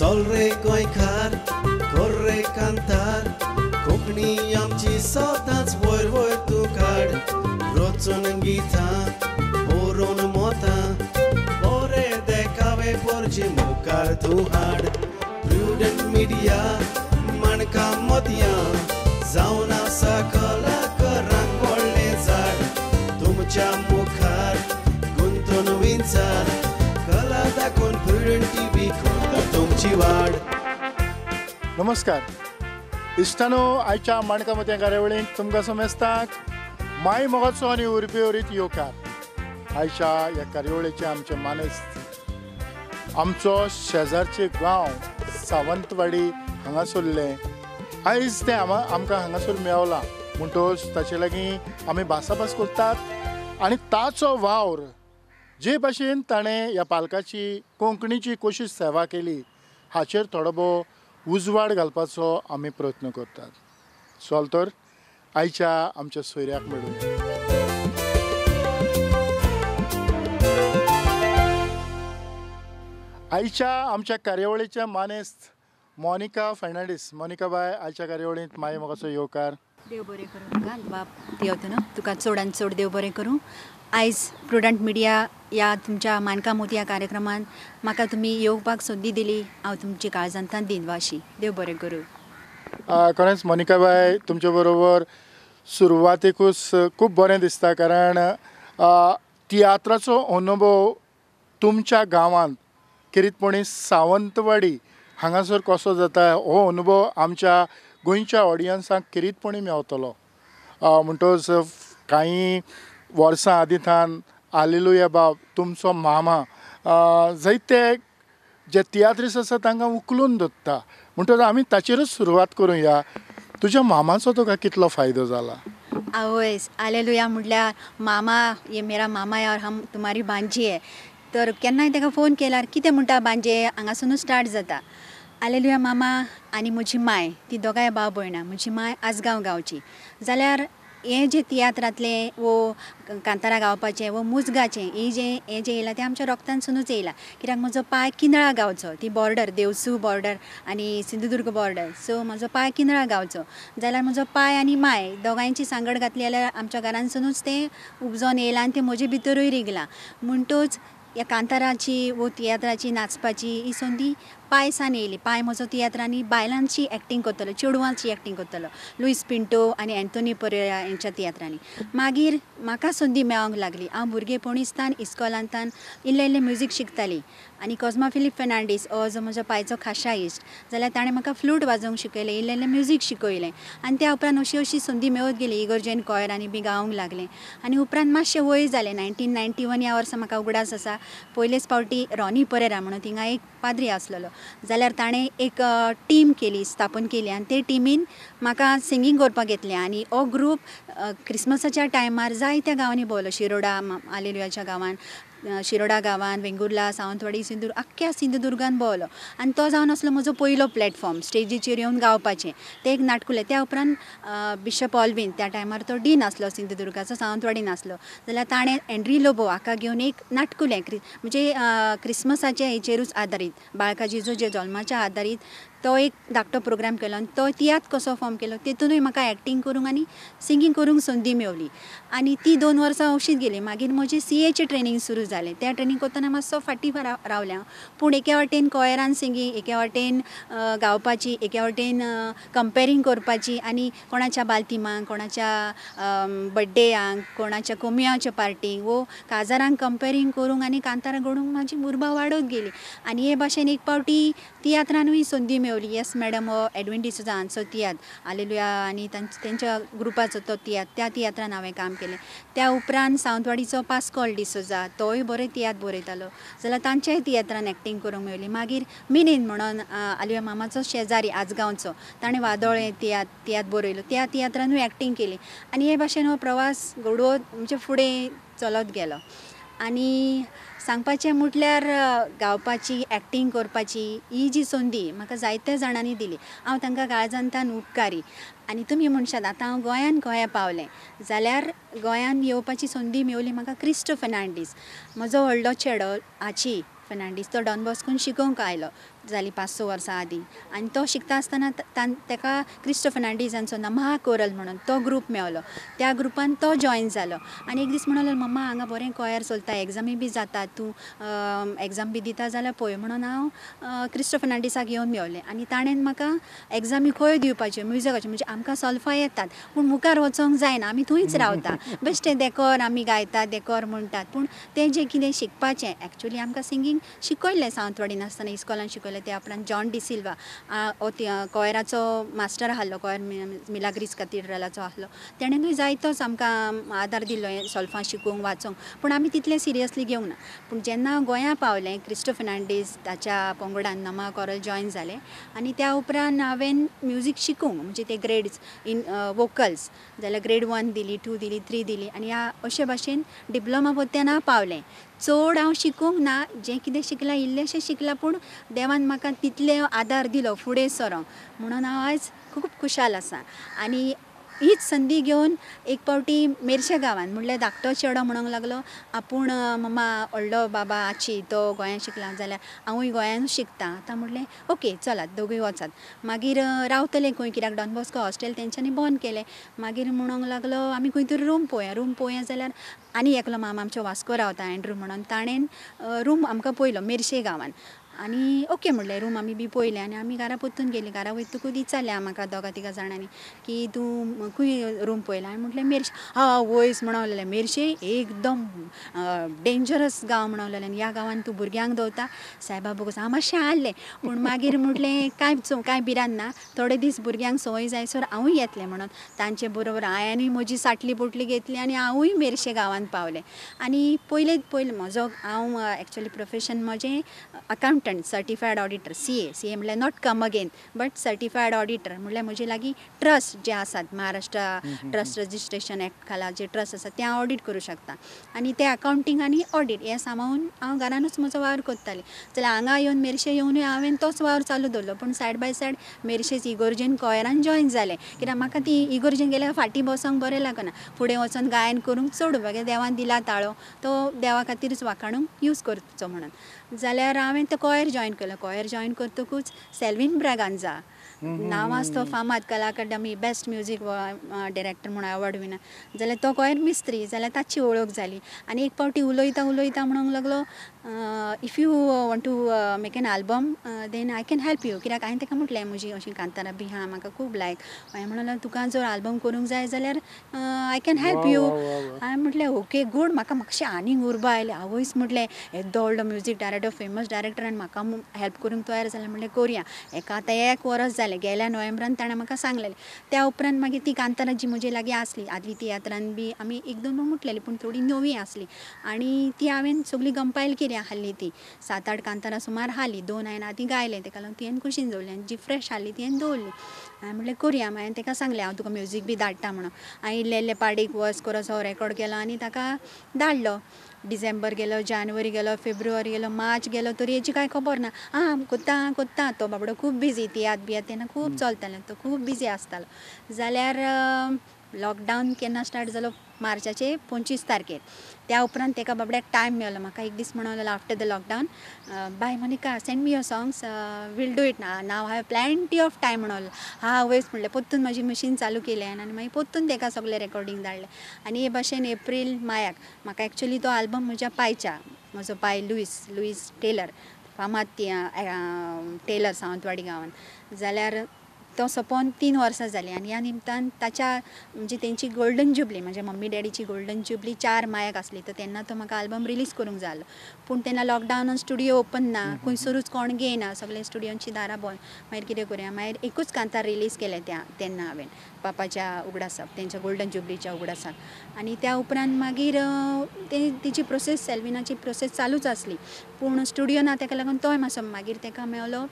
चल रे गोंयकार कर रे कांतार, कोंकणी आमची सदांच वयर वयर तूं काड। रचून गितां बरोवन मोतां, बरे देखावे पोरचे मुखार तूं हाड। प्रुडंट मिडिया माणकां मोतयां, जावन आसा कलाकारांक व्हडलें झाड। तुमच्या मुखार गुंतून विंचार, कला दाखोवन प्रुडंट टीव्ही करता तुमची वाड। नमस्कार इश्टानो, आयच्या माणकां मोतयां कार्यावळींत तुमकां समेस्तांक माय मोगाचो आनी उर्बे ओरीत येवकार। आयच्या ह्या कार्यावळीचे आमचे मानेस्त आमचो शेजारचे गांव सावंतवाडी हांगासरलें आयज तें आमकां हांगासर मेवलां म्हणटकच ताचे लागीं आमी भासाभास करतात आनी ताचो वावर जे भाशेन ताणें ह्या पालकाची कोंकणीची कशी सेवा केली हाचेर थोडो भोव उजवाड घालपाचो आमी प्रयत्न करतात। चल तर आयच्या आमच्या सोयऱ्याक मेळुया। आयच्या आमच्या कार्यावळीच्या मानेस्त मोनिका फर्नांडीस। मोनिका बाय, आयच्या कार्यावळींत माय मोगाचो येवकार। देव बरें करूं तुका बाब देवतनो, तुका चडान चड देव बरें करूं। आयज प्रुडंट मिडिया ह्या तुमच्या माणकां मोतयां कार्यक्रमान म्हाका तुमी येवपाक संदी दिली, हांव तुमची काळजांतल्यान दिनवाशी। देव बरें करूं। खरेंच मोनिका बाय, तुमचे बरोबर सुरवातेकूच खूब बरें दिसता, कारण तियात्राचो अनुभव तुमच्या गांवांत खेरीतपणी सावंतवाडी हांगासर कसो जाता हो अनुभव आमच्या गोंयच्या ऑडियन्साक खेरीतपणी मेवतलो। म्हणटकच कांय वर्सां आदीं थावन आलेलुया बाब तुमचो मामा जायते जे तियात्रीस आसा तांकां उखलून धरता, म्हणटकच आमी ताचेरूच सुरवात करुया। तुज्या मामाचो तुका कितलो फायदो जाला? आवयस, आलेलुया म्हटल्यार मामा, ये मेरा मामा है और हम तुम्हारी भांजी है। तर केन्नाय ताका फोन केल्यार कितें म्हणटा भांजे, हांगासुनूच स्टार्ट जाता। आलेलुया मामा आनी म्हजी माय, ती दोगांय भाव भयणां। म्हजी माय आजगांव गांवची, जाल्यार हें जें तियात्रांतलें वो कांतारां गावपाचें वो मुजगाचें ही जें हें जें येयलां तें आमच्या रोगतानसुनूच येयलां। कित्याक म्हजो पांय किंदळा गांवचो, ती बॉर्डर देवसू बॉर्डर आनी सिंधुदुर्ग बॉर्डर, सो म्हजो पांय किंदळा गांवचो। जाल्यार म्हजो पांय आनी माय दोगांयची सांगड घातली जाल्यार आमच्या घरानसुनूच तें उपजोन येयलां आनी तें म्हजे भितरूय रिगलां। म्हणटूच ह्या कांताराची वो तियात्राची नाचपाची ही संदी पायसान येयली। पाय म्हजो तियात्रांनी बायलांची एक्टींग करतलो, चेडवांची एक्टींग करतलो, लुईस पिंटो आनी एंथोनी परेरा हेंच्या तियात्रांनी। मागीर म्हाका संदी मेळोंक लागली। हांव भुरगेपणीसान इस्कॉलांतान इल्लें इल्लें म्युजीक शिकतालीं आनी कॉज्मा फिलीप फर्नांडीस हो जो म्हजो पायचो खाशा इश्ट, जाल्यार ताणें म्हाका फ्लूट वाजोवंक शिकयलें, इल्लें इल्लें म्युजीक शिकयलें आनी त्या उपरांत अशी अशी संदी मेळत गेली। इगर्जेन कॉयरांनी बी गावंक लागलें आनी उपरांत मातशें वय जालें। 1991 ह्या वर्सा म्हाका उगडास आसा, पयलेच फावटी रॉनी परेरा म्हणून थिंगा एक पाद्री आसलेलो, जाल्यार ताणें एक टीम केली, स्थापन केली आनी ते टिमीन म्हाका सिंगींग करपाक घेतलें आनी हो ग्रूप क्रिसमसाच्या टायमार जायत्या गांवांनी भोंवलो। शिरोडा, आलेलुयाच्या गांवान, शिरोडा गांवान, वेंगुर्ला, सावंतवाडी, सिंधुदुर्ग, आख्ख्या सिंधुदुर्गान भोंवलो आनी तो जावन आसलो म्हजो पयलो प्लॅटफॉर्म स्टेजीचेर येवन गावपाचें। तें एक नाटकुलें। त्या उपरांत बिशप ऑल्विन, त्या टायमार तो डीन आसलो सिंधुदुर्गाचो, सावंतवाडीन आसलो, जाल्यार ताणें एन्ड्री लोबो हाका घेवन एक नाटकुलें म्हणजे क्रिसमसाच्या हेचेरूच आदारीत, बाळका जेजू जे जल्माच्या आदारीत तो एक धाकटो प्रोग्राम केलो आनी तो तियात्र कसो फॉर्म केलो तेतूनय म्हाका एक्टींग करूंक आनी सिंगींग करूंक संदी मेवली आनी ती 2 वर्सां अशीच गेली। मागीर म्हजी CAची ट्रेनींग सुरू जालें। त्या ट्रेनींग करतना मातसो फाटीं रावलें हांव, पूण एके वाटेन कॉयरान सिंगींग, एके वाटेन गावपाची, एके वाटेन कंपेरींग करपाची आनी कोणाच्या बालतिमांक, कोणाच्या बड्डेयांक, कोणाच्या कोमियांच्या पार्टींक वो काजारांक कंपेरींग करूंक आनी कांतारां घडोवंक म्हाजी उर्बा वाडत गेली आनी हे भाशेन एक फावटी तियात्रानूय संदी मेवली। येस मॅडम हो एडविन डिसोजा हांचो तियात्र आलेलुया आनी तेंच्या ग्रुपाचो तो तियात्र, त्या तियात्रान हांवें काम केलें। त्या उपरांत सावंतवाडीचो पास्कॉल डिसोजा तोय बरो तियात्र बरयतालो, जाल्यार तांच्याय तियात्रान एक्टींग करूंक मेवली। मागीर मिनीन म्हणून आलेलुया मामाचो शेजारी आजगांवचो, ताणें वादोळें तियात्र बरयलो, त्या तियात्रानूय एक्टींग केली आनी हे भाशेन हो प्रवास घडोवत म्हणजे फुडें चलत गेलो। आनी सांगपाचें म्हटल्यार गावपाची, एक्टींग करपाची ही जी संदी म्हाका जायत्या जाणांनी दिली, हांव तांकां काळजांतल्यान उपकारी। आनी तुमी म्हणशात आतां हांव गोंयान गोंया पावलें जाल्यार गोंयान येवपाची संदी मेवली म्हाका क्रिस्ट फर्नांडीस, म्हजो व्हडलो चेडो आची फर्नांडीस, तो डॉन बॉस्कोन शिकोवंक आयलो, जाली 5-6 वर्सां आदीं. आनी तो शिकता आसतना ताका क्रिस्टो फर्नांडीसांचो नमहा कोरल म्हणून तो ग्रूप मेवलो. त्या ग्रुपान तो जॉयन जालो आनी एक दीस म्हणलो मम्मा हांगा बरें कोयर चलता, एग्जामी बी जाता, तूं एग्जाम बी दिता जाल्यार पळय म्हणून हांव क्रिस्टो फर्नांडीसाक येवन मेवलें. आनी ताणें म्हाका एग्जामी खंय दिवपाच्यो म्युजिकाच्यो, म्हणजे आमकां सोल्फां येतात पूण मुखार वचोंक जायना, आमी थंयच रावता, बेश्टें देकोर आमी गायतात, देकोर म्हणटात, पूण तें जें कितें शिकपाचें एक्चुली आमकां सिंगींग शिकयल्लें सावंतवाडीन आसतना इस्कॉलान शिकयलें. त्या उपरांत जॉन डिसिल्वा कोयराचो मास्टर आहलो, कोयर मिलाग्रीस कथिड्रलाचो आहलो, तेणेनूय जायतोच आमकां आदार दिलो सोल्फां शिकूंक वाचोंक, पूण आमी तितलें सिरियसली घेवंक ना. पूण जेन्ना गोंया पावलें क्रिस्टो फर्नांडीस ताच्या पंगडान नमा कोरल जॉयन जालें आनी त्या उपरांत हांवें म्युजीक शिकूंक म्हणजे ते ग्रेड्स इन वोकल्स जाल्यार ग्रेड 1 दिली, 2 दिली, 3 दिली आनी ह्या अशे भाशेन डिप्लोमा पोत्यान हांव पावलें. चड हांव शिकूंक ना, जें कितें शिकलां इल्लेंशें शिकलां, पूण देवान म्हाका तितलें आदार दिलो फुडें सरोंक म्हणून हांव आयज खूब खुशाल आसा. आनी हीच संदी घेवन एक पावटी मेरशे गांवांत म्हणल्यार धाकटो चेडो म्हणूंक लागलो आपूण मम्मा व्हडलो बाबा आची तो गोंयांत शिकला जाल्यार हांवूय गोंयांतूच शिकता. आतां म्हणलें ओके चलात दोगूय वचात. मागीर रावतले खंय कित्याक डॉन बॉस्को हॉस्टेल तेंच्यांनी बंद केलें. मागीर म्हणूंक लागलो आमी खंय तरी रूम पळोवया, रूम पळोवया जाल्यार आनी एकलो मामा आमचो वास्को रावता एंड्रू म्हणून, ताणें रूम आमकां पळयलो मेरशे गांवांत आनी ओके म्हणलें रूम आमी बी पळयलें आनी आमी घरा परतून गेलीं. घरा वयतकूच विचारलें म्हाका दोगा तिगा जाणांनी की तूं खंय रूम पळयला, हांवें म्हटलें मेरशे. हा वयस म्हणूंक लागलें मेरशे एकदम डेंजरस गांव म्हणूंक लागलें आनी ह्या गांवांत तूं भुरग्यांक दवरता सायबा बोगस. हांव मातशें आहलें पूण मागीर म्हटलें कांय कांय भिरांत ना, थोडे दीस भुरग्यांक संवय जायसर हांवूय येतलें म्हणून तांचे बरोबर हांवेंय म्हजी साटली पोटली घेतली आनी हांवूय मेरशे गांवांत पावलें. आनी पयले पयलें म्हजो हांव एक्चुअली प्रोफेशन म्हजें accountant, certified auditor, CA. CA म्हणल्यार not come again but certified auditor म्हणल्यार म्हजे लागीं ट्रस्ट जे आसात महाराष्ट्र ट्रस्ट रजिस्ट्रेशन एक्ट खाला जे ट्रस्ट आसात ते हांव ऑडीट करूं शकता आनी ते अकावंटींग आनी ऑडीट हें सांबाळून हांव घरानूच म्हजो वावर करतालें. जाल्यार हांगा येवन मेरशे येवनूय हांवें तोच वावर चालू दवरलो, पूण सायड बाय सायड मेरशेच इगोर्जेन कोयरान जॉयन जालें कित्याक म्हाका ती इगोर्जेन गेल्यार फाटीं बसोंक बरें लागना, फुडें वचोन गायन करूंक चड मागीर देवान दिला ताळो तो देवा खातीरच वाखाणूंक यूज करचो म्हणून. जाल्यार हांवें तो कोयर जॉयन केलो. कोयर जॉयन करतकूच सेल्वीन ब्रागांजा नांवाज तो फामाद कला अकादमी बेस्ट म्युजीक डायरेक्टर म्हणून अवॉर्ड विनर, जाल्यार तो कोयर मिस्त्री, जाल्यार ताची वळख जाली. आनी एक पावटी उलयता उलयता म्हणूंक लागलो if you want to make an album then I can help you, कित्याक हांवें ताका म्हटलें म्हजी अशीं कांतारां बी आहा म्हाका खूब लायक. हांवें म्हणलें तुका जर आल्बम करूंक जाय जाल्यार I can help you. हांवें म्हटलें ओके गूड. म्हाका मातशें आनीक उर्बा आयली, आवयस म्हटलें येदो व्हडलो म्युजीक डायरेक्टर फेमस डायरेक्टर आनी म्हाका हेल्प करूंक तयार जालें म्हणलें करुया. एका आतां 1 वरस जालें, गेल्या नोव्हेंबरान ताणें म्हाका सांगलेलें. त्या उपरांत मागीर ती कांतारां जी म्हजे लागीं आसली आदली तियात्रान बी आमी एक दोन म्हटलेली पूण थोडी नवी आसली आनी ती हांवें सगळी कंपायल केली आहली ती 7-8 कांतारां सुमार आहली, 2 हांवें आदीं गायलें तेका लागून ती कुशीन दवरली आनी जी फ्रेश आहली ती दवरली. हांवें म्हणलें करुया. हांवें ताका सांगलें हांव तुका म्युजीक बी धाडटा म्हणून. हांवें इल्लें इल्लें पाडीक वॉयस कोरस हो रेकॉर्ड केलो आनी ताका धाडलो. डिसेंबर गेलो, जानेवारी गेलो, फेब्रुवारी गेलो, मार्च गेलो, तरी हेची कांय खबर ना. आं कोत्ता कोत्ता तो बाबडो खूब बिजी, तियात्र बियात्र तेन्ना खूब चलतालें, तो खूब बिजी आसतालो. जाल्यार लॉकडावन केन्ना स्टार्ट जालो मार्चाचे 25 तारखेर. त्या उपरांत तेका बाबड्याक टायम मेळ्ळो. म्हाका एक दीस म्हणूंक लागलो after the lockdown, bye Monica send me your songs we'll do it now I have plenty of time म्हणून. हा वयस म्हणलें परतून म्हजी मशीन चालू केलें आनी मागीर परतून तेका सगळें रेकॉर्डिंग धाडलें. आनी हे भाशेन एप्रील मायाक म्हाका एक्चुअली तो आल्बम म्हज्या पायच्या, म्हजो पाय लुईस, लुईस टेलर फामाद टेलर सावंतवाडी गांवान, जाल्यार तो सोंपोवन 3 वर्सां जालीं. आनी ह्या निमतान ताच्या म्हणजे तेंची गोल्डन जुबली, म्हज्या मम्मी डॅडीची गोल्डन जुबली 4 मायाक आसली, तर तेन्ना तो म्हाका आल्बम रिलीज करूंक जालो. पूण तेन्ना लॉकडावनान स्टुडियो ओपन ना, खंयसरूच कोण घेयना, सगळे स्टुडियोची दारां बंद. मागीर कितें करुया, मागीर एकूच कांतार रिलीज केलें त्या तेन्ना हांवें पापाच्या उगडासाक, तेंच्या गोल्डन जुबलीच्या उगडासाक. आनी त्या उपरांत मागीर ते तिची प्रोसेस सेल्विनाची प्रोसेस चालूच आसली, पूण स्टुडियो ना तेका लागून तोय मातसो मागीर तेका मेवलो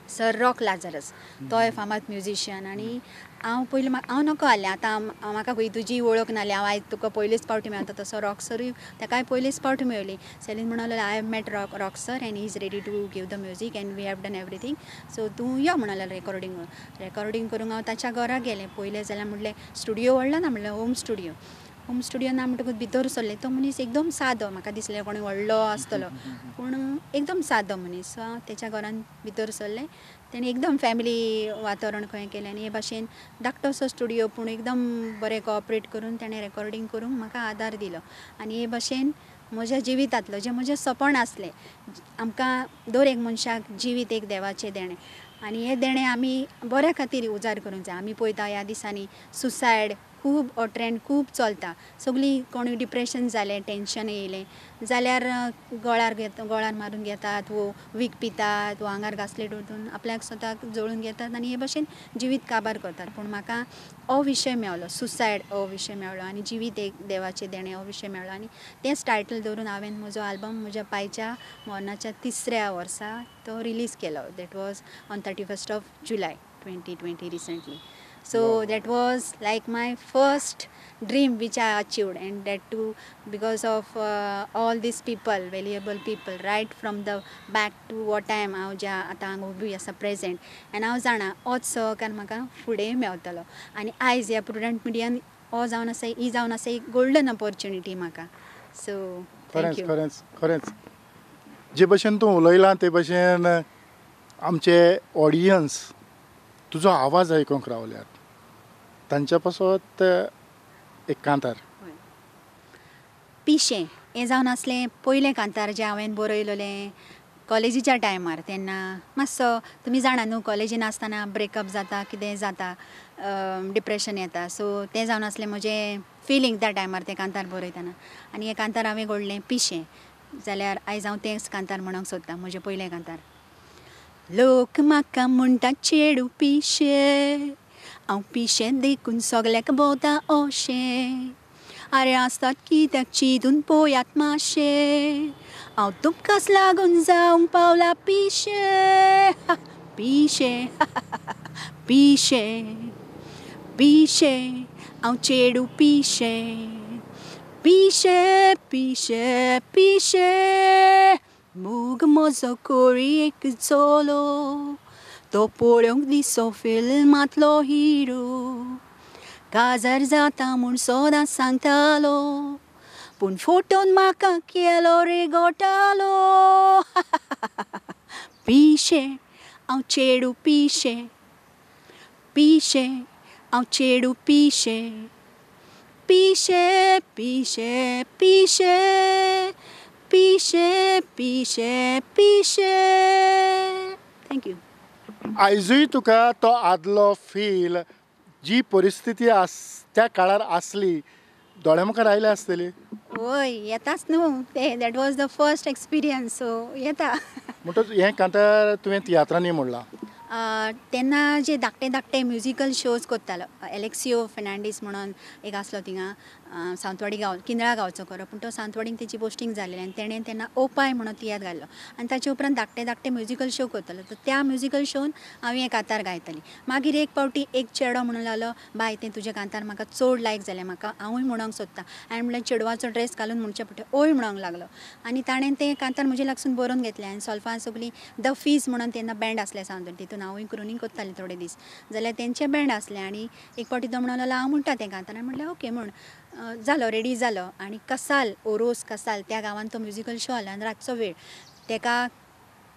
सर रॉक लाजरस, तोय फामाद म्युजिशियन. आनी हांव पयलीं हांव नको आहलें आतां म्हाका खंय तुजी वळख नासली, हांव आयज तुका पयलीच पावटी मेळटा. तसो रॉक सरूय ताकाय पयलीच पावटी मेळ्ळी. सेलीन म्हणूंक लागलो I have met Rock sir and he is ready to give the music and we have done everything, so तूं यो म्हणूंक लागलो रेकॉर्डिंग करूंक. रेकॉर्डिंग करूंक हांव ताच्या घरा गेलें. पयलें जाल्यार म्हणलें स्टुडियो व्हडलो ना, म्हणलें होम स्टुडियो. होम स्टुडियो ना म्हणटकूच भितर सरलें. तो मनीस एकदम सादो, म्हाका दिसलें कोणी व्हडलो आसतलो, पूण एकदम सादो मनीस. सो हांव तेच्या घरान भितर सरलें. तेणें एकदम फॅमिली वातावरण खंय केलें आनी हे भाशेन धाकटोसो स्टुडियो पूण एकदम बरें कोऑपरेट करून तेणें रेकॉर्डींग करूंक म्हाका आदार दिलो. आनी हे भाशेन म्हज्या जिवितांतलो जें म्हजें सपन आसलें, आमकां दर एक मनशाक जिवीत एक देवाचें देणें आनी हें देणें आमी बऱ्या खातीर उजार करूंक जाय. आमी पळयता ह्या दिसांनी सुसायड खूब हो ट्रेंड खूब चलता. सगळीं कोणूय डिप्रेशन जालें, टेंशन येयलें जाल्यार गळ्यार मारून घेतात वो वीख पितात वो आंगार घासलेट वतून आपल्याक स्वताक जळून घेतात आनी हे भाशेन जिवीत काबार करतात. पूण म्हाका हो विशय मेवलो, सुसायड हो विशय मेवलो आनी जिवीत एक देवाचें देणें हो विशय मेवलो आनी तेंच टायटल दवरून हांवें म्हजो आल्बम म्हज्या पायच्या मरणाच्या 3ऱ्या वर्सा तो रिलीज केलो. That was on 31st of July 2020 recently. So that was like my first dream which I achieved, and that too because of all these people, valuable people, right from the back to what time हांव ज्या आतां हांगा उबी आसा present. आनी हांव जाणा होच सहकार म्हाका फुडें मेवतलो. आनी आयज ह्या प्रुडंट मिडियान हो जावन आसा, ही जावन आसा एक गोल्डन ऑपॉर्च्युनिटी म्हाका. सो खरेंच खरेंच खरेंच जे भशेन तूं उलयलां ते भशेन आमचे ऑडियन्स तुजो आवाज आयकूंक रावल्यात, तांच्या पासत एक कांतार. पिशें हें जावन आसलें पयलें कांतार जें हांवें बरयलेलें कॉलेजीच्या टायमार. तेन्ना मातसो तुमी जाणा न्हू, कॉलेजीन आसतना ब्रेकअप जाता, कितें जाता, डिप्रेशन येता. सो तें जावन आसलें म्हजें फिलींग त्या टायमार तें कांतार बरयतना. आनी हें कांतार हांवें घडलें पिशें. जाल्यार आयज हांव तेंच कांतार म्हणूंक सोदतां, म्हजें पयलें कांतार. लोक म्हाका म्हणटा चेडूं पिशें, हांव पिशें देखून सगल्याक भोंवता अशें. आरे आसतात कित्याक चिंतून पळयात मातशें, हांव तुमकांच लागून जावंक पावलां पिशें. पिशें पिशें पिशें, हांव चेडूं पिशें, पिशें पिशें पिशें. मोग म्हजो कोळी एक चलो, तो पळोवंक दिसो फिल्मांतलो हिरो. काजार जाता म्हूण सदां सांगतालो, पूण फोटोन म्हाका केलो रे घोटालो. पिशें हांव चेडूं पिशें, पिशें हांव चेडूं पिशें, पिशें पिशें पिशें पिशें पिशें पिशें. Thank you. आयजूय तुका तो आदलो फील, जी परिस्थिती आस त्या काळार आसली, दोळ्या मुखार आयल्या आसतली. हय, येताच न्हू तें. That was the first experience, so येता. म्हणटच हें कांतार तुवें तियात्रांनी म्हणलां. तेन्ना जे धाकटे धाकटे म्युजिकल शोज करतालो, एलेक्सियो फेर्नांडीस म्हणून एक आसलो थिंगा सावंतवाडी गांव, किंदळा गांवचो खरो, पूण तो सावंतवाडीन तेची पोस्टींग जाल्ली आनी तेणें तेन्ना ओपाय म्हणून तियात्र घाल्लो आनी ताचे उपरांत धाकटे धाकटे म्युजिकल शो करतालो. तर त्या म्युजिकल शोन हांव हें कांतार गायतालीं. मागीर एक पावटी एक चेडो म्हणून लागलो, बाय तें तुजें कांतार म्हाका चड लायक जालें, म्हाका हांवूय म्हणूंक सोदता. हांवें म्हणलें चेडवाचो ड्रेस घालून म्हणचे पडटा, ओय म्हणूंक लागलो आनी ताणें तें कांतार म्हजे लागसून बरोवन घेतलें. आनी सोल्फां सगळीं the fees म्हणून तेन्ना बँड आसलें सावंतवाडी, तितून हांवूय क्रुनींग करतालें थोडे दीस. जाल्यार तेंचें बँड आसलें आनी एक पावटी तो म्हणूंक लागलो हांव म्हणटा तें कांतार. हांवें म्हणलें ओके म्हण जालो, रेडी जालो. आनी कसाल, ओरोस कसाल त्या गांवांत तो म्युजिकल शो आसलो आनी रातचो वेळ. तेका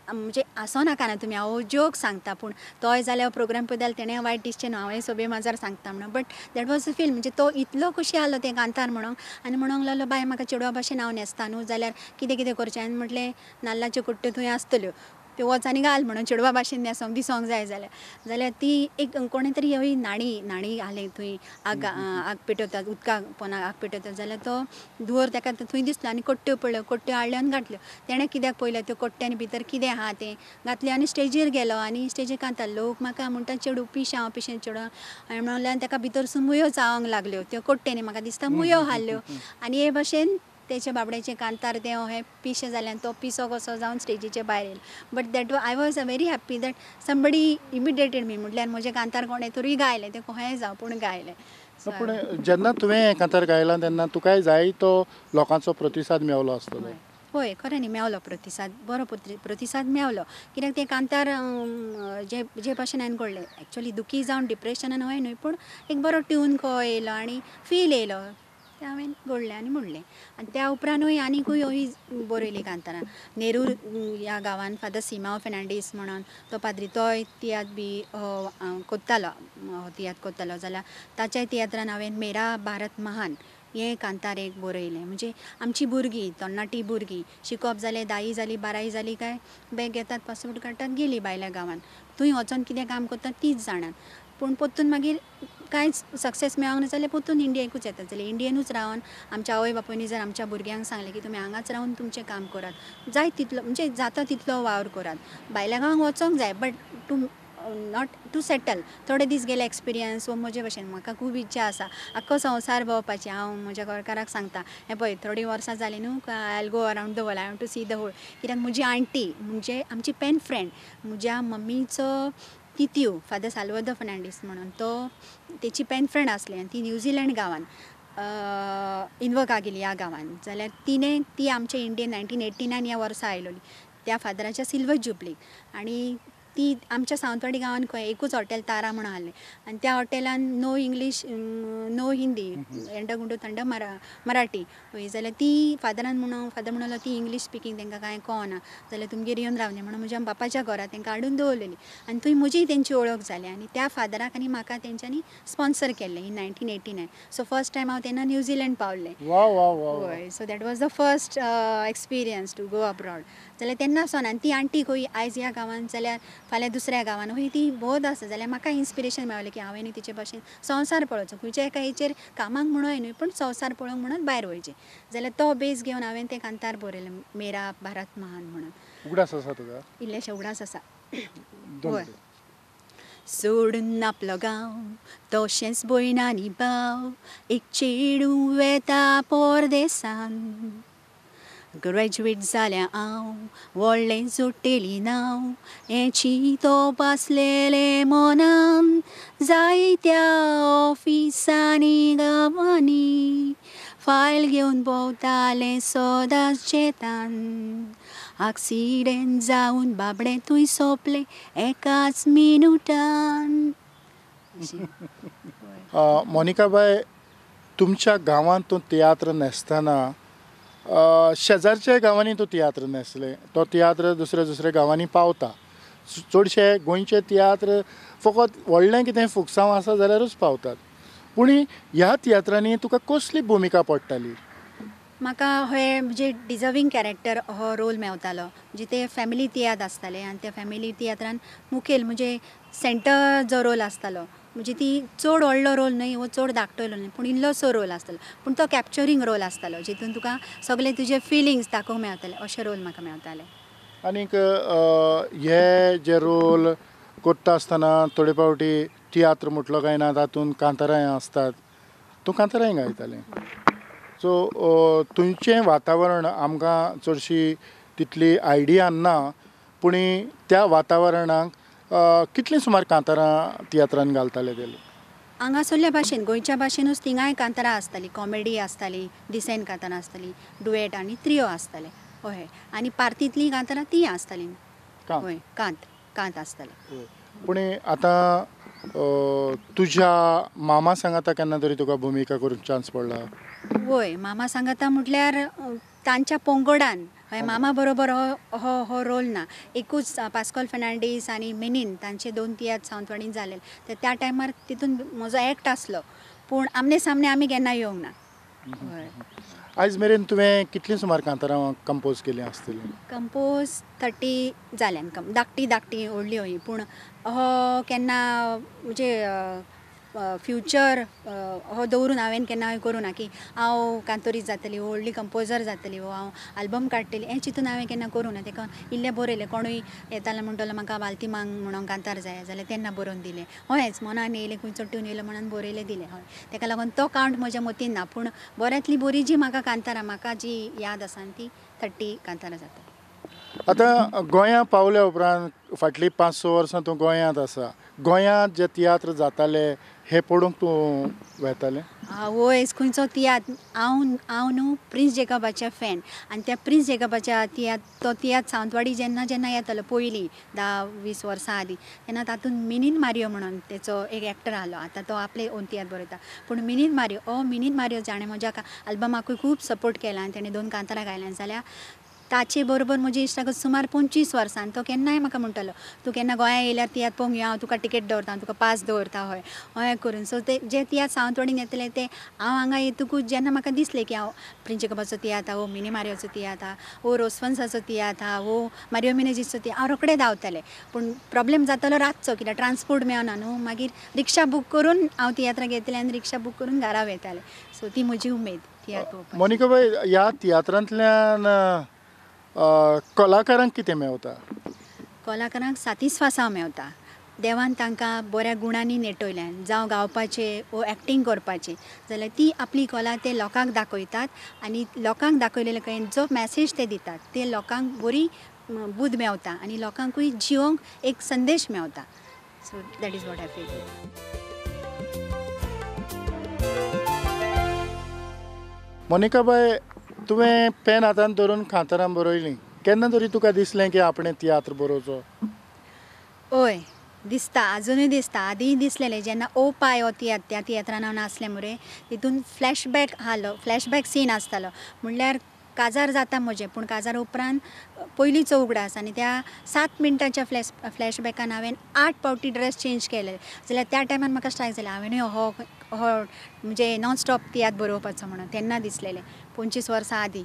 म्हणजे आसो नाका ना तुमी, हांव जोक सांगता, पूण तोय जाल्यार प्रोग्राम पळयता जाल्यार तेणें वायट दिसचें न्हू, हांवें सोबे माजार सांगता म्हणून. But that was a feel. म्हणजे तो इतलो खोशी आसलो तें कांतार म्हणूंक आनी म्हणूंक लागलो, बाय म्हाका चेडवा भाशेन हांव न्हेसता न्हू, जाल्यार कितें कितें करचें. हांवें म्हटलें नाल्लाच्यो कुट्ट्यो थंय आसतल्यो, त्यो वच आनी घाल म्हणून चेडवा भाशेन न्हेसोंक दिसोंक जाय जाल्यार. जाल्यार ती एक कोणें तरी हय न्हाणी न्हाणी घाली थंय, आग आग पेटयतात, उदकाक पोंदाक आग पेटयतात, जाल्यार तो धुंवर ताका थंय दिसलो आनी कट्ट्यो पडल्यो, कट्ट्यो हाडल्यो आनी घातल्यो. तेणें कित्याक पळयलें त्यो कट्ट्यांनी भितर कितें आहा तें घातलें आनी स्टेजीर गेलो आनी स्टेजीर कांतार. लोक म्हाका म्हणटा चेडूं पिशें, हांव पिशें चेडूं. हांवें म्हणलें आनी ताका भितरसून मुयो चावंक लागल्यो त्यो कट्ट्यांनी, म्हाका दिसता मुयो हाडल्यो. आनी हे भाशेन तेच्या बाबड्याचें कांतार तें हें पिशें जालें आनी तो पिसो कसो जावन स्टेजीचे भायर येयलो. But that I was a very happy that somebody imitated me, म्हटल्यार म्हजें कांतार कोणें तरी गायलें, तें कोणेंय जावं पूण गायलें. पूण जेन्ना तुवें हें कांतार गायलां तेन्ना तुकाय जाय तो लोकांचो प्रतिसाद मेवलो आसतलो. हय, खरें न्ही, मेवलो प्रतिसाद, बरो प्रतिसाद मेवलो. कित्याक तें कांतार जे जे भाशेन हांवें घडलें, एक्चुअली दुखी जावन डिप्रेशनान हय न्हय, पूण एक बरो ट्यून कसो येयलो आनी फील येयलो. तें हांवें घडलें आनी म्हणलें. आनी त्या उपरांतूय आनीकूय हय बरयलीं कांतारां. नेरूर ह्या गांवांत फादर सिमांव फेर्नांडीस म्हणून तो पाद्री, तोय तियात्र बी कोत्तालो, तियात्र कोत्तालो जाल्यार ताच्या तियात्रान हांवें मेरा भारत महान हें कांतार एक बरयलें. म्हणजे आमची भुरगीं, तरणाटी भुरगीं शिकप जालें, 10 जाली 12 जाली काय बॅग घेतात, पासपोर्ट काडटात, गेलीं भायल्या गांवांत. थंय वचोन कितें काम करतात तीच जाणात, पूण परतून मागीर कांयच सक्सेस मेळोंक ना जाल्यार परतून इंडियेकूच येतात. जाल्यार इंडियेनूच रावन आमच्या आवय बापायनी जर आमच्या भुरग्यांक सांगलें की तुमी हांगाच रावन तुमचें काम करात, जाय तितलो म्हणजे जाता तितलो वावर करात, भायल्या गांवांक वचोंक जाय but to not to settle. थोडे दीस गेले एक्सपिरियन्स वो म्हजे भशेन म्हाका खूब इच्छा आसा आख्खो संवसार भोंवपाची. हांव म्हज्या घरकाराक सांगता, हें पळय थोडीं वर्सां जालीं न्हू, I will go around the world, I want to see the whole. कित्याक म्हजी आंटी म्हणजे आमची पेन फ्रेंड, म्हज्या मम्मीचो तित्यू फादर साल्वादोर फर्नांडीस म्हणून, तो तेची पेन फ्रेंड आसली आनी ती न्यूझिलंड गांवान इन्वका गेली ह्या गांवान. जाल्यार तिणें ती आमच्या इंडियन 1989 ह्या वर्सा आयलोली त्या फादराच्या सिल्वर जुबलीक, आनी ती आमच्या सावंतवाडी गांवान खंय एकूच हॉटेल तारा म्हणून आहलें आनी त्या हॉटेलान no English no Hindi, and गुंडो थंड मराठी. हय जाल्यार ती फादरान म्हणून, फादर म्हणलो ती इंग्लीश स्पिकींग तांकां कांय कळना जाल्यार तुमगेर येवन रावली म्हणून म्हज्या बापाच्या घरा तांकां हाडून दवरलेली आनी थंय म्हजी तेंची वळख जाली आनी त्या फादराक आनी म्हाका तेंच्यांनी स्पॉन्सर केल्लें इन 1989. सो फर्स्ट टायम हांव तेन्ना न्यूझिलंड पावलें. हय, so that was the first experience to go abroad. जाल्यार तेन्ना सावन आनी ती आंटी खंय आयज ह्या गांवान जाल्यार फाल्यां दुसऱ्या गांवान हय ती भोंवत आसा, जाल्यार म्हाका इन्स्पिरेशन मेळ्ळें की हांवें तिचे भाशेन संवसार पळोवचो, खंयच्या एका हेचेर कामाक म्हणून न्हय पूण संवसार पळोवंक म्हणून भायर वयचें. जाल्यार तो बेज घेवन हांवें तें कांतार बरयलें मेरा भारत महान म्हणून. उगडास आसा तुका? इल्लेशे उगडास आसा. हय. सोडून आपलो गांव तशेंच भयण आनी भाव, एक चेडूं वेता परदेसान, ग्रॅज्युएट जाल्या हांव व्हडलें जोडटेली नांव, हें चिंतप आसलेलें मनान, जायत्या ऑफिसांनी गांवांनी फायल घेवन भोंवतालें सदांच शेतान, एक्सिडेंट जावन बाबडें थंय सोंपलें एकाच मिनुटान. मोनिकाबाय, तुमच्या गांवांत तूं तियात्र न्हेसतना शेजारच्या गांवांनी तो तियात्र न्हेसले, तो तियात्र दुसऱ्या दुसऱ्या गांवांनी पावता. चडशे गोंयचे तियात्र फकत व्हडलें कितें फुकसांव आसा जाल्यारूच पावतात, पूण ह्या तियात्रांनी तुका कसली भुमिका पडटाली? म्हाका हे म्हणजे डिजर्वींग कॅरेक्टर हो रोल मेवतालो. म्हणजे ते फॅमिली तियात्र आसताले आनी त्या फॅमिली तियात्रान मुखेल म्हणजे सेंटर जो रोल आसतालो, म्हणजे ती चड व्हडलो रोल न्हय वो चड धाकटो रोल न्हय, पूण इल्लोसो रोल आसतालो, पूण तो कॅप्चरींग रोल आसतालो जितून तुका सगळे तुजे फिलिंग्स दाखोवंक मेळताले, अशे रोल म्हाका मेळताले. आनीक हे जे रोल करता आसतना थोडे फावटी तियात्र म्हटलो काय ना तातूंत कांतारांय आसतात, तूं कांतारांय गायतालें. सो तुमचें वातावरण आमकां चडशी तितली आयडिया ना, पूण त्या वातावरणाक कितलीं सुमार कांतारां तियात्रान घालताले ते? हांगासरल्या भाशेन गोंयच्या भाशेनूच थिंगाय कांतारां आसतालीं, कॉमेडी आसताली, डिसेंट कांतारां आसतालीं, डुएट आनी त्रियो आसताले. हय, आनी पार्तींतलीं कांतारां तीं आसतालीं. हय, कांत कांत आसताले. पूण आतां तुज्या मामा सांगाता केन्ना तरी तुका भुमिका करूंक चान्स पडला? वय, मामा सांगाता म्हटल्यार तांच्या पंगडान. हय, मामा बरोबर हो हो हो रोल ना, एकूच पास्कॉल फर्नांडीस आनी मेनीन तांचे 2 तियात्र सावंतवाडीन जाले, तर त्या टायमार तितून म्हजो एक्ट आसलो, पूण आमने सामने आमी केन्ना येवंक ना. हय. आयज मेरेन तुवें कितलीं सुमार कांतारां कंपोज केलीं आसतलीं? कंपोज 30 जाल्यान, धाकटी धाकटी व्हडली हय, पूण हो केन्ना म्हणजे फ्युचर हो दवरून हांवें केन्ना करूं ना की हांव कांतोरीत जातली, व्हडली कंपोजर जातली, वो हांव आल्बम काडटली, हें चिंतून हांवें केन्ना करूं ना. तेका इल्लें बरयलें, कोणूय येतालो म्हणटलो म्हाका बालती मांग म्हणून कांतार जाय जाल्यार तेन्ना बरोवन दिलें, हयच मनान येयलें, खंयचो ट्यून येयलो म्हणून बरयलें दिलें. हय, तेका लागून तो कावंट म्हज्या मतीन ना, पूण बऱ्यांतली बरी जी म्हाका कांतारां म्हाका जी याद आसा ती 30 कांतारां जाता. आतां गोंया पावल्या उपरांत फाटलीं 5-6 वर्सां तूं गोंयांत आसा, गोंयांत जे तियात्र जाताले हे पळोवंक तूं वेतालें? आवय खंयचो तियात्र, हांव हांव न्हू प्रिन्स जेकबाचें फॅन आनी त्या प्रिन्स जेकबाच्या तियात्र तो तियात्र सावंतवाडी जेन्ना जेन्ना येतालो पयलीं 10-20 वर्सां आदीं तेन्ना तातूंत मिनीन मारियो म्हणून तेचो एक एक्टर आहलो, आतां तो आपले ओन तियात्र बरयता, पूण मिनीन मारियो हो मिनीन मारियो जाणें म्हज्या आल्बमाकूय खूब सपोर्ट केला आनी तेणें 2 कांतारां गायल्यां जाल्यार ताचे बरोबर म्हजी इश्टागत सुमार 25 वर्सां आनी तो केन्नाय म्हाका म्हणटालो तूं केन्ना गोंया येयल्यार तियात्र पळोवंक यो, हांव तुका टिकेट दवरता, तुका पास दवरता हय हय करून. सो ते जे तियात्र सावंतवाडीन येतले ते हांव हांगा येतकूच जेन्ना म्हाका दिसलें की हांव प्रिन्स जेकबाचो तियात्र हो मिनी मारियोचो तियात्र आहा, हो रोजफन्साचो तियात्र आहा, हो मारियो मिनेजीसचो तियात्र, हांव रोखडें धांवतालें. पूण प्रॉब्लेम जातालो रातचो कित्याक ट्रान्सपोर्ट मेळना न्हू, मागीर रिक्षा बूक करून हांव तियात्राक येतलें आनी रिक्षा बूक करून घरा वयतालें. सो ती म्हजी उमेद तियात्र पळोवपाची. मोनिका बाय, ह्या तियात्रांतल्यान कलाकारांक कितें मेवता? कलाकारांक सातिस्फासांव मेवता. देवान तांकां बऱ्या गुणांनी नेटयल्यान, जावं गावपाचें वो एक्टींग करपाचें, जाल्यार ती आपली कला ते लोकांक दाखयतात आनी लोकांक दाखयलेले कडेन जो मॅसेज ते दितात ते लोकांक बरी बुद्द मेवता आनी लोकांकूय जिवोंक एक संदेश मेवता. So that is what I feel. Monica बाय, तुवें पेन हातान धरून कांतारां बरयलीं, केन्ना तरी तुका दिसलें की आपणें तियात्र बरोवचो? हय दिसता, आजुनूय दिसता. आदींय दिसलेलें जेन्ना ओ पाय हो तियात्र त्या तियात्रान हांव नासलें मुरे, तितून फ्लॅशबॅक आहलो, फ्लॅशबॅक सीन आसतालो, म्हणल्यार काजार जाता म्हजें पूण काजार उपरांत पयलींचो उगडास आनी त्या 7 मिनटांच्या फ्लॅशबॅकान हांवें 8 फावटी ड्रेस चेंज केले. जाल्यार त्या टायमार म्हाका स्ट्रायक जालें हांवेंनूय हो हो म्हणजे नॉन स्टॉप तियात्र बरोवपाचो म्हणून तेन्ना दिसलेलें 25 वर्सां आदीं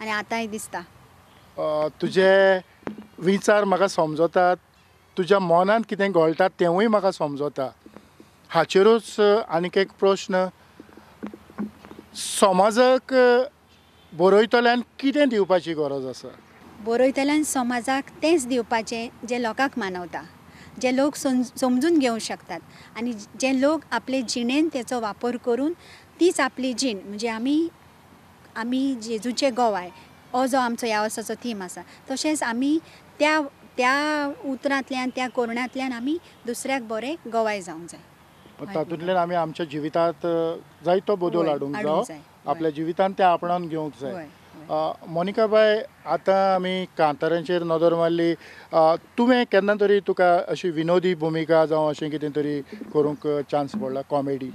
आनी आतांय दिसता. तुजे विचार म्हाका समजतात, तुज्या मनांत कितें घोळटा तेंवूय म्हाका समजता. हाचेरूच आनीक एक प्रश्न, समाजाक बरयतल्यान कितें दिवपाची गरज आसा? बरयतल्यान समाजाक तेंच दिवपाचें जें लोकांक मानवता, जे लोक समजून घेवंक शकतात आनी जे लोक आपले जिणेन तेचो वापर करून तीच आपली जीण म्हणजे आमी आमी जेजूचे गोवाय हो जो आमचो ह्या वर्साचो थीम आसा, तशेंच आमी त्या त्या उतरांतल्यान त्या कोरणांतल्यान आमी दुसऱ्याक बरें गोवाय जावंक जाय. तातूंतल्यान आमी आमच्या जिवितांत जायतो बदल हाडूंक जाय, आपल्या जिवितांत तें आपणावन घेवंक जाय. मोनिका बाय, आतां आमी कांतारांचेर नदर मारली, तुवें केन्ना तरी तुका अशी विनोदी भुमिका जावं अशें कितें तरी करूंक चान्स पडला? कॉमेडी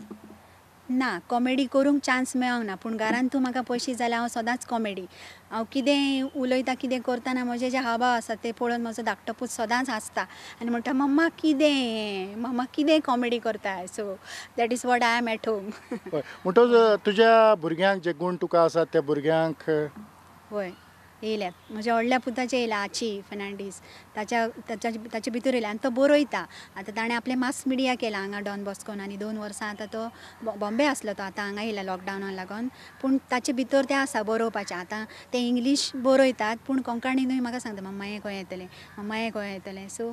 ना, कॉमेडी करूंक चान्स मेळोंक ना, पूण घरान तूं म्हाका पळयशी जाल्यार हांव सदांच कॉमेडी. हांव कितें उलयता कितें करतना म्हजे जे हावभाव आसात ते पळोवन म्हजो धाकटो पूत सदांच हांसता आनी म्हणटा मम्मा कितें, मम्मा कितें कॉमेडी करता. So that is what I am at home. म्हणटकच तुज्या भुरग्यांक जे गूण तुका आसात त्या भुरग्यांक? हय येयल्यात, म्हज्या व्हडल्या पुताचे येयला आची फेर्नांडीस, ताच्या ताच्या ताचे भितर येयला आनी तो बरयता. आतां ताणें आपलें मास मिडिया केलां हांगा डॉन बॉस्कोन आनी 2 वर्सां आतां तो बॉम्बे आसलो, तो आतां हांगा येयला लॉकडावनाक लागून, पूण ताचे भितर तें आसा बरोवपाचें. आतां ते इंग्लीश बरयतात पूण कोंकणीनूय म्हाका सांगता मम्मा हें खंय येतलें, मम्मा हें खंय येतलें. सो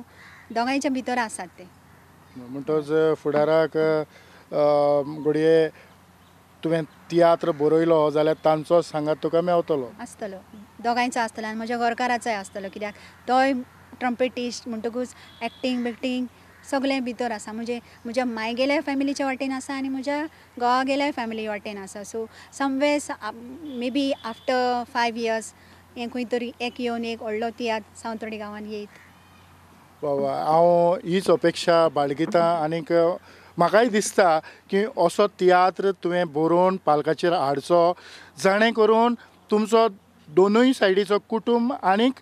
दोगांयच्या भितर आसात ते. म्हणटकच फुडाराक घडये तुवें तियात्र बरयलो जाल्यार तांचो सांगात तुका मेवतलो? आसतलो, दोगांयचो आसतलो आनी म्हज्या घरकाराचोय आसतलो, कित्याक तोय ट्रम्पेटिस्ट म्हणटकूच एक्टींग बिक्टींग सगळें भितर आसा. म्हणजे म्हज्या मायगेल्या फॅमिलीच्या वाटेन आसा आनी म्हज्या घोवागेल्याय फॅमिली वाटेन आसा. So somewhere may be after 5 years हें खंय तरी एक येवन एक व्हडलो तियात्र सावंतवाडी गांवांत येयत. वा वा, हांव हीच अपेक्षा बाळगितां आनीक म्हाकाय दिसता की असो तियात्र तुवें बरोवन पालकाचेर हाडचो, जाणें करून तुमचो दोनूय सायडीचो कुटूंब आनीक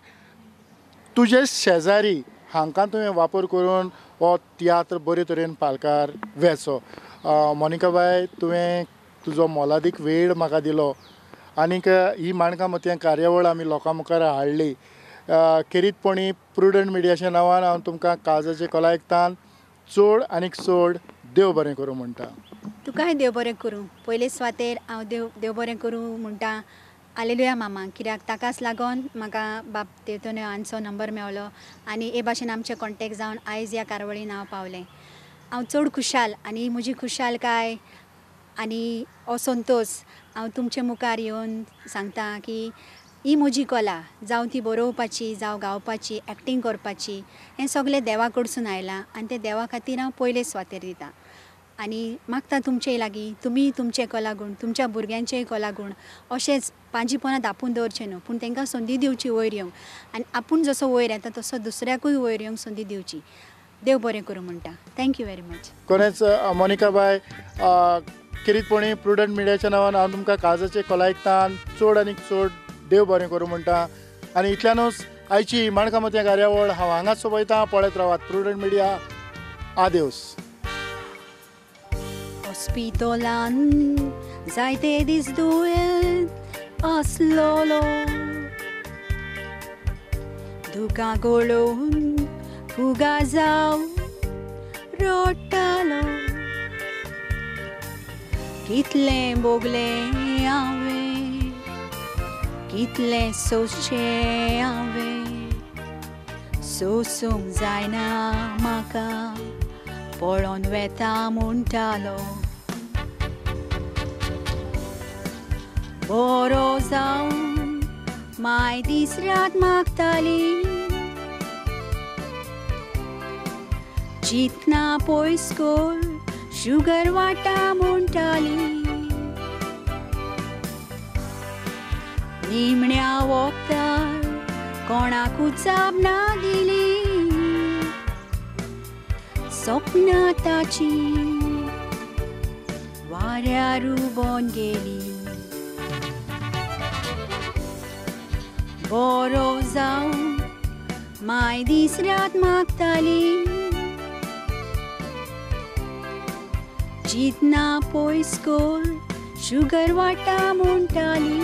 तुजे शेजारी हांकां तुवें वापर करून हो तियात्र बरे तरेन पालकार वेचो. मोनिका बाय, तुवें तुजो मोलादीक वेळ म्हाका दिलो आनीक ही माणकां मोतयां कार्यावळ आमी लोकां मुखार हाडली. खेरीतपणी प्रुडंट मिडियाच्या नांवान हांव तुमकां काळजाचे कलायकतान चड आनीक चड देव बरें करूं म्हणटा. तुकाय देव बरें करूं. पयले सुवातेर हांव देव बरें करूं म्हणटा आलेलुया मामा, कित्याक ताकाच लागून म्हाका बाब तेतोन्यो हांचो नंबर मेवलो आनी हे भाशेन आमचे कॉन्टेक्ट जावन आयज ह्या कार्यावळीन हांव पावलें. हांव चड खुशाल आनी म्हजी खुशालकाय आनी हो संतोश हांव तुमचे मुखार येवन सांगता की ही म्हजी कला, जावं ती बरोवपाची, जावं गावपाची, एक्टींग करपाची, हें सगळें देवा कडसून आयलां आनी तें देवा खातीर हांव पयले सुवातेर दितां. आनी मागता तुमचे लागीं तुमी तुमचे कलागूण तुमच्या भुरग्यांचेय कलागूण अशेंच पांजीपणां धापून दवरचें न्हू, पूण तांकां संदी दिवची वयर येवंक आनी आपूण जसो वयर येता तसो दुसऱ्याकूय वयर येवंक संदी दिवची. देव बरें करूं म्हणटा. Thank you very much. खरेंच मोनिका बाय, खेरीतपणी प्रुडंट मिडियाच्या नांवान हांव तुमकां काळजाचे खोलायेंतल्यान चड आनी चड देव बरें करूं म्हणटा. आनी इतल्यानूच आयची माणकामोतयां कार्यावळ हांव हांगाच सोंपयतां. पळयत रावात प्रुडंट मिडिया. आदेवस. हॉस्पिटलान जायते दीस दुयेंत आसलोलो, दुकां गळोवन फुगा जावन रडटालो. कितलें भोगलें हांवें, कितलें सोंसचें हांवें, सोंसूंक जायना म्हाका पळोवन वेता म्हणटालो. बरो जावन माय दीस रात मागताली, चिंतना पयस कर शुगर वाटा म्हणटाली. निमण्या वखदार कोणाकूच जाप ना दिली, सपनां ताची वाऱ्यार उबोन गेली. बरो जावन माय दीस रात मागताली, चिंतना पयस कर शुगर वाटा म्हणटाली.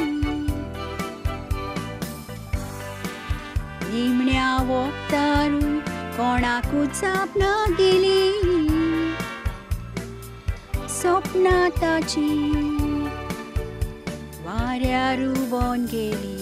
निमण्या वखदारूय कोणाकूच जाप ना दिली, सपनां ताची वाऱ्यार उबोन गेली.